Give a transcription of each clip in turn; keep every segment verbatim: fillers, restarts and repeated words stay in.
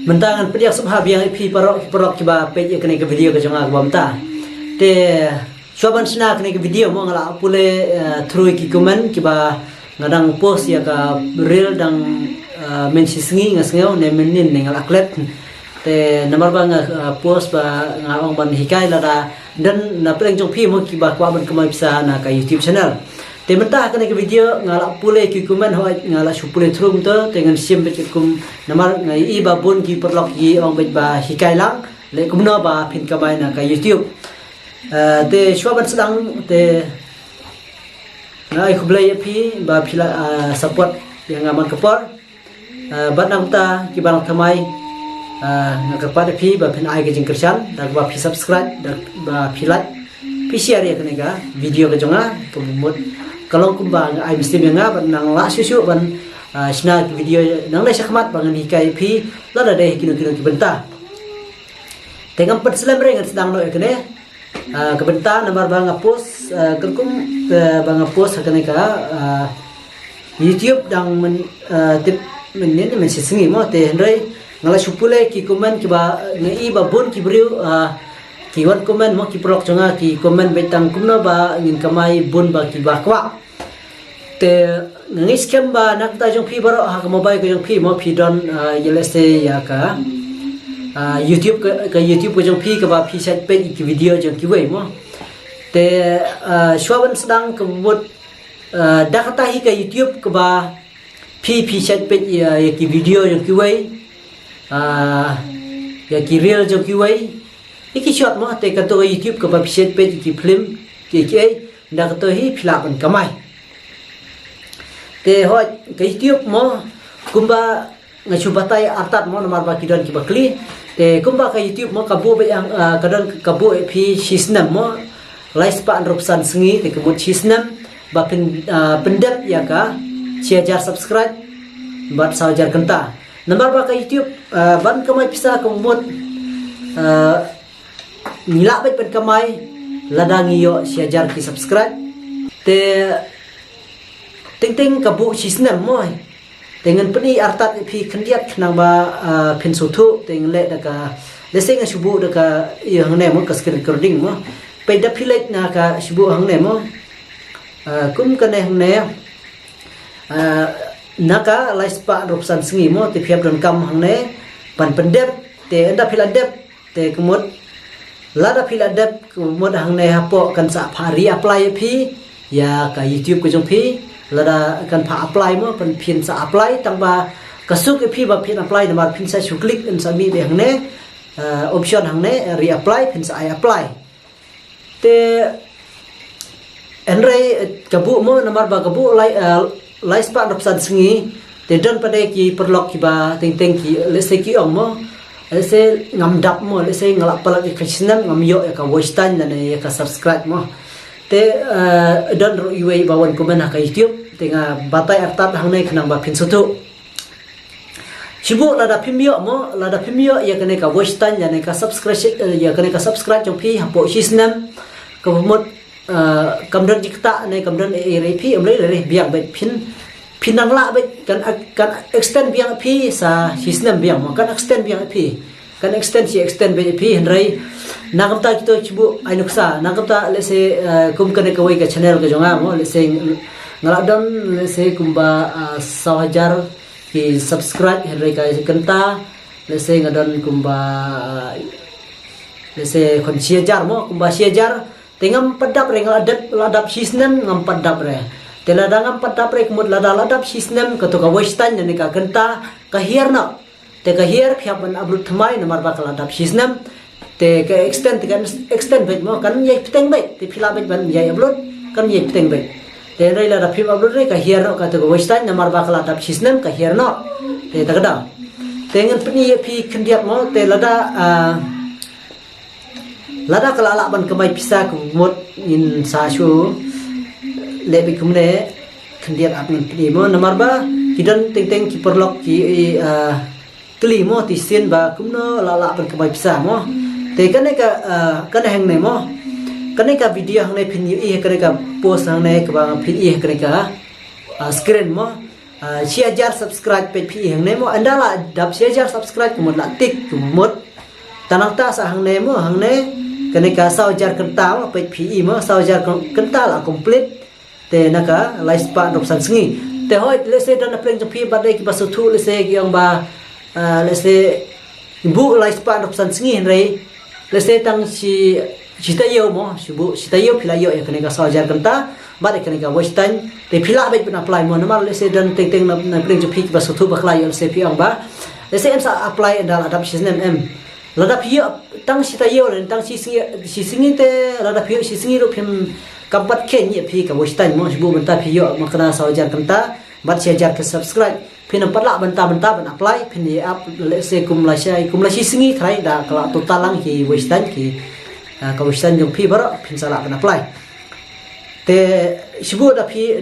Mynta ngan pdiang sngewbha biang ïa phi paralok, paralok kiba peit ïa kane ka video ka jong nga kaba mynta. Te shuwa ban shna kane ka video mo nga la pule, eh, through ki comment kiba nga dang post ïa ka reel dang, eh, mynshisngi nga sngew ne mynnin ne nga la klet. Te namar ba nga, eh, post ba nga ong ban hikai lada don na pdeng jong phi mo kiba kwah ban kamai pisa na ka YouTube channel. Te mynta ha kane ka video nga la pule ki comment, hooid nga la shu pule through mynta te ngan shim beit kum namar nga i ba bun ki paralok ki ong beit ba hikai lang leh kumno ba phin kamai na ka YouTube. Eh, te shuwa ban sdang te nga ai khublei ïa phi ba phi la, eh, support ïa nga man ka por. Eh, bad nangta kiba nang thymmai, eh, nga kyrpad ïa phi ba phin ai ka jingkyrshan da kaba phi subscribe, da ba phi like, phi share ïa kane ka video ka jong nga, ka mut ka long kumba nga ai mynsiem ïa nga ban nang lah shuh shuh ban, eh, shna ki video nangne shakhmat ba ngan hikai ïa phi lada dei kino kino ki bynta. Te ngam pat slem re ngan sdang noh ïa kane. Ah, ka bynta namar ba nga post, ah, ka rukom, ah, ba nga post ha kane ka, ah, YouTube dang myn, ah, tip mynnin mynshisngi mo te hynrei nga la shu pule ki comment kiba, ah, nga i ba bun ki briew, ah, ki wan comment mo ki paralok jong nga ki comment beit tang kumno ba ngin kamai bun ba kiba kwah. Te nga ngeit skhem ba na ka bynta jong phi baroh ha ka mobile ka jong phi mo phi don, ah, ïa lehse ïa ka, ah, YouTube ka, ka YouTube ka jong phi kaba phi shait peit ïa ki video jong kiwei mo. Te, ah, shuwa ban sdang ka mut, ah, da kata hi ka YouTube kaba phi phi shait peit ïa, ïa ki video jong kiwei, ah, ïa ki reel jong kiwei. Ïa ki short mo te kato ka YouTube kaba phi shait peit ïa ki film ki ki ei. Da kato hi phi lah ban kamai. Te hooid ka YouTube mo kumba nga shu batai artat mo namar ba ki don kiba kli. Te kumba ka YouTube mo ka buh beit, ah, ka don ka buh ïa phi shisnem mo. Lai spah hynriewphew san sngi te ka mut shisnem ba pyn, ah, pyndep ïa ka shi hajar subscribe bad saw hajar kynta. Namar ba ka YouTube, ah, ban kamai pisa ka mut, ah, ngi lah beit ban kamai lada ngi ïoh shi hajar ki subscribe. Te teng teng ka buh shisnem mo. Te ngan pyni artat ïa phi khyndiat khnang ba, ah, phin sngewthuh te ngan leh da ka lehse nga shu buh da ka ïa hangne mo ka screen recording mo. Peit da phi leit na ka shu buh hangne mo. Ah, kum kane hangne. Ah, na ka lai spah hynriewphew san sngi mo te phi hap donkam hangne ban pyndep te ynda phi la dep te ka mut lada phi la dep ka mut hangne hapoh kan sa phah reapply ïa phi ïa ka YouTube ka jong phi. Lada kan phah apply mo phin sa apply tang ba ka suk ïa phi ba phin apply namar phin sa shu click yn sa mih beit hangne, eh, option hangne, eh, reapply phin sa ai apply. Te hynrei, eh, ka buh mo namar ba ka buh lai, eh, lai spah hynriewphew san sngi. Te don pat de ki paralok kiba teng teng ki lehse ki ong mo. Lehse ngam dap mo, lehse nga la palat ïa ka shisnem ngam ïoh ïa ka watch time lane ïa ka subscribe mo. Te, eh, don ruh iwei ba wan comment ha ka YouTube. Te nga batai artat hangne khnang ba phin sngewthuh. Shu buh lada phim ïoh mo, lada phim ïoh ïa kane ka watch time, ïa kane ka subscribe, eh, ïa kane ka subscribe jong phi hapoh shisnem. Ka mut, eh, kam don jingktah ne kam don ei ei re phi, em lei lei biang beit phin, phin nang lah beit kan, kan extend biang phi sa shisnem biang mo, kan extend biang phi. Kan extend shi extend beit phi hynrei na ka bynta kito shu buh ai nuksa, na ka bynta lehse, eh, kum kane kawei ka channel ka jong nga mo, lehse nga la don lehse kumba, eh, saw hajar ki subscribe hynrei ka kynta lehse nga don kumba, lehse khun shi hajar mo, kumba shi hajar. Te ngam pat dap re nga la dep, la dap shisnem ngam pat dap re. Te lada ngam pat dap re ka mut lada la dap shisnem kato ka watch time ne ka kynta ka hiar noh. Te ka hiar phi hap ban upload thymmai namar ba ka la dap shisnem. Te ka extend, te ka extend beit mo, kan ïai pteng beit, te phi lah beit ban ïai upload, kan ïai pteng beit. Te hynrei lada phim upload re ka hiar noh kato ka watch time namar ba ka la dap shisnem ka hiar noh. Te ta ka daw. Te ngan pyni ïa phi khyndiat mo, te lada, ah, lada ka la lah ban kamai pisa ka mut ngin sa shu leh beit kumne khyndiat ap ngan pyni mo namar ba ki don teng teng ki paralok ki, ah, kylli mo te shisien ba kumno la lah ban kamai pisa mo. Te kane ka, ah, kane hangne mo. Kane ka video hangne phin ïohi kane ka post hangne kaba phin ïohi kane ka, ah, screen mo. Ah, shi hajar subscribe peit phi hangne mo, ynda la dap shi hajar subscribe kumut la tik kumut. Tanang ta sa hangne mo, hangne kane ka saw hajar kynta mo, peit phi mo, saw hajar kyn- kynta la complete. Te na ka lai spah hynriew phew san sngi. Te hoi, let's say, don na pdeng jong phi bad dei kiba sngewthuh, let's say, ki ong ba, ah, let's say, buh lai spah hynriew phew san sngi hynrei, let's say, tang shi, shi taïew mo, shi buh shi taïew phi la ïoh ïa kane ka saw hajar kynta bad ïa kane ka watch time. Te phi lah beit ban apply mo, namar let's say don teng teng na, na pdeng jong phi kiba sngewthuh bakla ïoh, let's say, phi ong ba, let's say, em sa apply ynda la dap shi snem em. Lada phi ïoh tang shi taïew lane tang shi sngi, shi sngi te, lada phi ïoh shi sngi ruh phim, kam pat kheiñ ïa phi ka watch time mo, shi buh bynta phi ïoh ma kane saw hajar kynta bad shi hajar ki subscribe. Phin ym pat lah bynta bynta ban apply, phin ïa ap, let's say, kum la shi, kum la shi sngi, tharai da ka la total lang ki watch time ki, ah, ka watch time jong phi baroh phin sa lah ban apply. Te shi buh da phi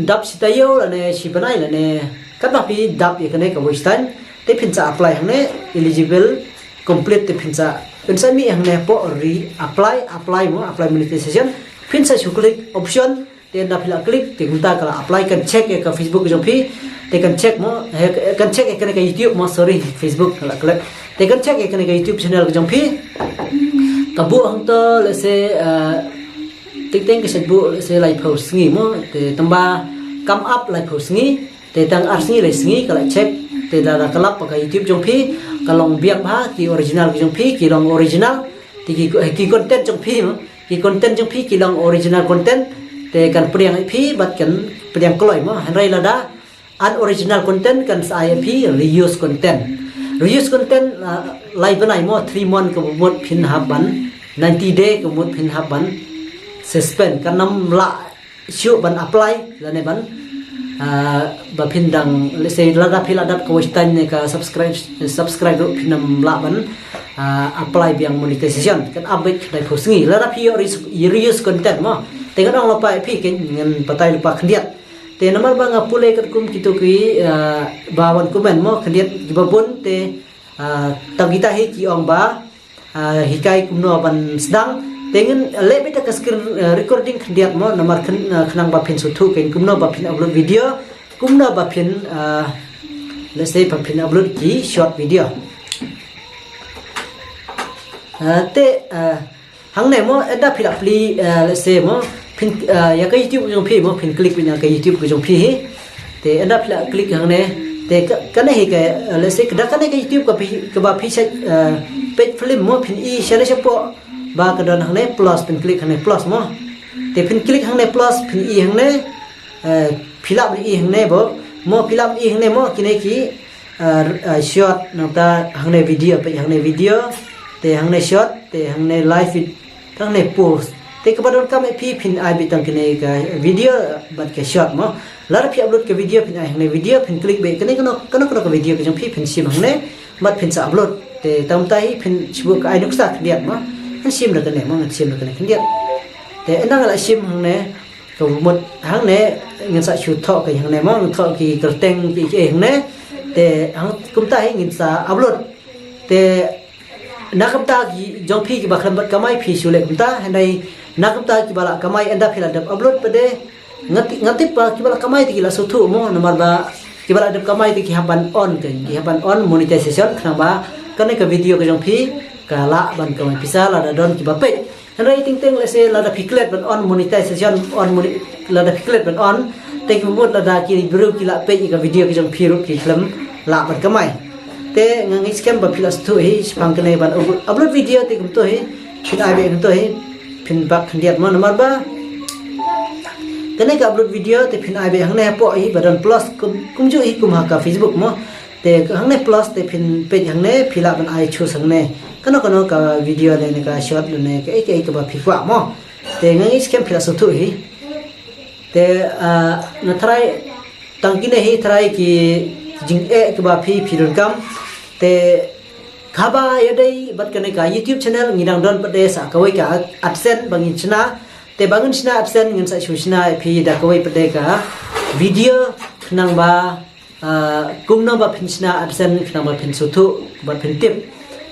dap shi taïew lane shi bnai lane katba phi dap ïa kane ka watch time, te phin sa apply hangne, eligible, complete, te phin sa, phin sa mih hangne hapoh re-apply, apply mo, apply monetization. Phin sa shu click option, te ynda phi la click, te kumta ka la apply. Kan check ïa ka Facebook jong phi, te kan check mo, eh, kan check ïa kane ka YouTube mo, sorry, Facebook ka la click. Te kan check ïa kane ka YouTube channel ka jong phi. Ka buh hangto, let's say, ah, teng teng ka shait buh, let's say, lai phew sngi mo, te tangba kam ap lai phew sngi, te tang ar sngi lai sngi ka la check, te da, da ka lap ka YouTube jong phi, ka long biang bha, ki original ki jong phi ki long original, te ki, ki content jong phi mo, ki content jong phi ki long original content, te kan pdiang ïa phi bad kan pdiang kloi mo, hynrei lada unoriginal content kan sa ai ïa phi reuse content. Reuse content, ah, lai bnai mo, three month ka mut phin hap ban, ninety day ka mut phin hap ban suspend, kan ym lah shuh ban apply lane ban, ah, ba phin dang, let's say, lada phi la dap ka watch time ne ka subscribe, subscribe ruh phin ym lah ban, ah, apply biang monetization. Kan ap beit khyndai phew sngi lada phi ïoh reuse, reuse content mo. Te ngan ong lypa ïa phi, kein ngan batai lypa khyndiat. Te namar ba nga pule katkum kito ki, ah, ba wan comment mo, khyndiat kiba bun te, ah, tang kita hi ki ong ba, ah, hikai kumno ban sdang. Te ngin leh beit ka screen, ah, recording khyndiat mo, namar khyn-, ah, khnang ba phin sngewthuh kein kumno ba phin upload video, kumno ba phin, ah, let's say, ba phin upload ki short video. Ah, te, ah, hangne mo, ynda phi la plie, ah, let's say mo, phin, ah, ïa ka YouTube jong phi mo, phin click beit ïa ka YouTube ka jong phi hi. Te ynda phi la click hangne, te ka, kane hi ka, ah, let's say, da kane ka YouTube ka phi, kaba phi shait, ah, peit film mo, phin i shane shapoh ba ka don hangne plus, phin click hangne plus mo. Te phin click hangne plus, phin i hangne, ah, phi lah ban i hangne bo, mo phi lah ban i hangne mo, kine ki, ah, ah, short, nangta hangne video, peit hangne video, te hangne short, te hangne live vid-, hangne post. Te kaba donkam ïa phi phin ai beit tang kine ka video bad ka short mo. Lada phi upload ka video phin ai hangne video, phin click beit kane kano, kano, kano ka video ka jong phi phin shim hangne bad phin sa upload. Te tang mynta hi phin shu buh ka ai nuksa khyndiat mo. Ngan shim da kane mo, ngan shim da kane khyndiat. Te ynda nga la shim hangne, ka mut hangne, ngan sa shu thoh ka hangne mo, ngan thoh ki kyrteng ki, ki hangne. Te hang kumta hi ngin sa upload. Te na kumta ki jong phi kiba khlem pat kamai phi shu leh kumta, hynrei na kumta kiba la kamai ynda phi la dep upload pat de. Nga ti-, nga tip ba kiba la kamai te ki la sngewthuh mo, namar ba kiba la dep kamai te ki hap ban on, ki, ki hap ban on monetization, khnang ba kane ka video ka jong phi ka lah ban kamai pisa lada don kiba peit. Hynrei teng teng, let's say, lada phi klet ban on monetization, on moni-, lada phi klet ban on, te ki mut lada ki briew ki la peit ïa ka video ka jong phi ruh ki khlem lah ban kamai. Te nga ngeit skhem ba phi la sngewthuh hi, shaphang kane ban upload, upload video te kumto hi, phin ai beit kumto hi, phin bak khyndiat mo, namar ba kane ka upload video te phin ai beit hangne hapoh hi ba don plus, kum, kumjuh hi kum ha ka Facebook mo. Te hangne plus te phin peit hangne, phi lah ban ai choose hangne kano kano ka video ne, ne ka short ne, kaei kaei kaba phi kwah mo. Te nga ngeit skhem phi la sngewthuh hi. Te, ah, nga tharai tang kine hi tharai ki jingeh kiba phi, phi donkam. Te haba ïadei bad kane ka YouTube channel ngi dang don pat de sa kawei ka AdSense ba ngin shna. Te ba ngin shna AdSense ngin sa shu shna ïa phi da kawei pat de ka video khnang ba, ah, kumno ba phin shna AdSense khnang ba phin sngewthuh bad phin tip.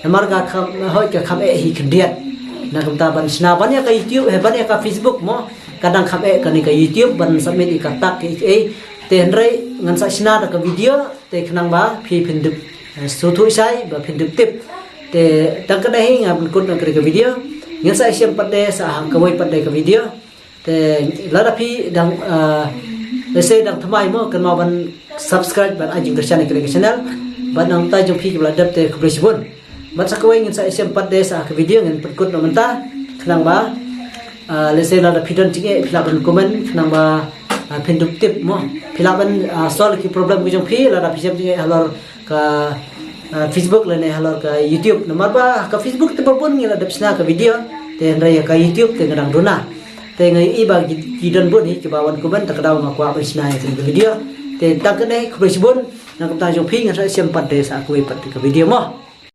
Namar ka kham, hoi ka kham eh hi khyndiat. Na kumta ban shna ban ïa ka YouTube, eh, ban ïa ka Facebook mo, ka dang kham eh kane ka YouTube ban submit ïa ka tag ïa kiei. Te hynrei Ngan sa shna da ka video te khnang ba phi phin dup, eh, sngewthuh shai ba phin dup tip. Te tang kane hi nga pynkut noh ka video. Ngan sa ïashem pat de sa ha kawei pat de ka video. Te lada phi dang, eh, let's say dang thymmai mo, kynmaw ban subscribe bad ai jingkyrshan ïa kane ka channel. Bad na ka bynta jong phi kiba la dep te khublei shibun. Bad sa kawei ngan sa ïashem pat de sa ha ka video, ngan pynkut noh mynta khnang ba, ah, let's say lada phi don jingeh phi lah ban comment khnang ba, ah, phin dup tip mo. Phi lah ban, ah, solve ki problem ki jong phi lada phi shem jingeh halor ka, ah, Facebook lane halor ka YouTube. Namar ba ka Facebook te ba bun ngi la dep shna ka video, te hynrei ka YouTube te nga dang duna. Te nga ïohi ba ki, ki don bun hi kiba wan comment, te ka daw nga kwah ban shna ïa kane ka video. Te tang kane, khublei shibun. Na ka bynta jong phi ngan sa ïashem pat de sa ha kawei pat ka video mo.